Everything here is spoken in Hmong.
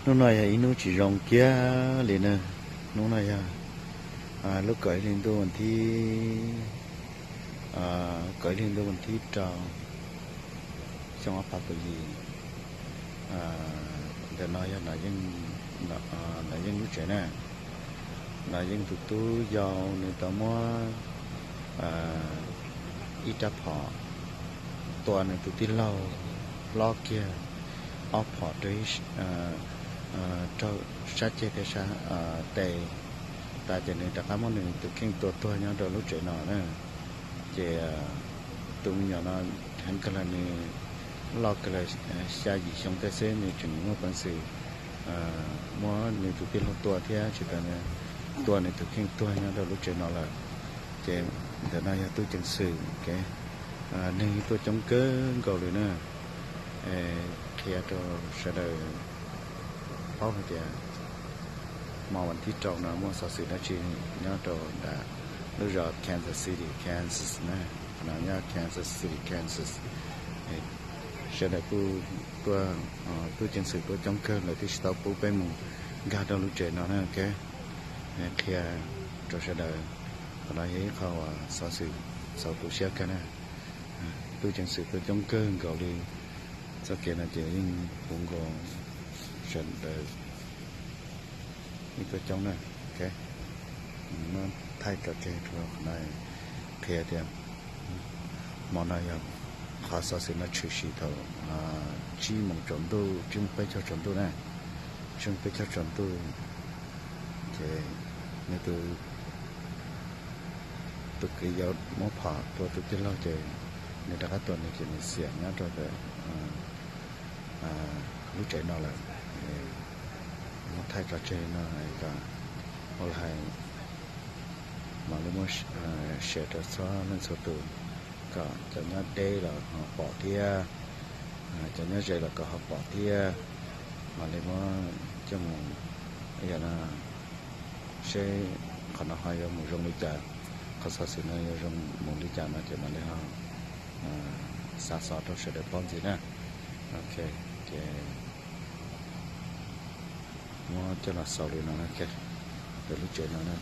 Hnub no yog ib hnub tsis zoo kiag li na. Hnub no yog lub kaum ib hli ntuj vas thib, kaum ib hli ntuj vas thib rau, xyoo ob phav kaum yim. Ntawm no yog Nom Yeej lub tsev na. Nom Yeej tus tub yau nws tau muab ib rab phom tua nws tus tij laug hlob kiag ob phom rau raug sab ceg thiab sab tes tas ces nws rov qab muab nws tus kheej tua tuag nyob rau lub tsev no na. Ces tus me nyuam no heev kawg los nws loj kawg los xya yim xyoo tej xwb nws tseem muaj peev xwm muab nws tus tij laug tua thiab tsis tas tua nws tus kheej tuag nyob rau lub tsev no lawm. Ces ntawm no yog tub ceev xwm, neeg tuaj coob kawg nkaus li na. Qhia rau sawv daws paub hais tias hmo vas thib rau no muaj xov xwm dab tsi nyob rau nram lub zos Kansas City, Kansas na. No nyob Kansas City, Kansas. Sawv daws kuj tuaj, tub ceev xwm tuaj coob kawg lawv thiaj tsis tau pub peb mus nkag rau lub tsev no na. Qhia rau sawv daws, qhov no yog ib qho uas xov xwm txaus tu siab kawg na. Tub ceev xwm tuaj coob kawg nkaus li, txoj kev no ces yeej puv nkaus sawv daws yeej tuaj coob na. Muab thaij tso tseg rau qhov no, qhia tias hmo no yog qhov xov xwm no tshwm sim thaum tsib moos tsaus ntuj, tsib moos peb caug tsaus ntuj na. Tsib moos peb caug tsaus ntuj ces nws tus, tus kwv yau muab phom tua tus tij laug ces nws rov qab tua nws ces nws xiam nyob rau lub tsev no lawm. Muab thaij tso tseg no kom ua li hais mam li muab share rau txhua leej txhua tus, kom cov nyob deb los ho pom thiab, cov nyob ze los kom ho pom thiab. Mam li muab coj mus, yog no seb qhov no ho yuav mus zoo li cas, qhov xov xwm no yuav zoo mus li cas no ces mam li ho xa xov rau sawv daws paub ntxiv na. Ok, ces muab coj los xaus li no, lub tsev no na.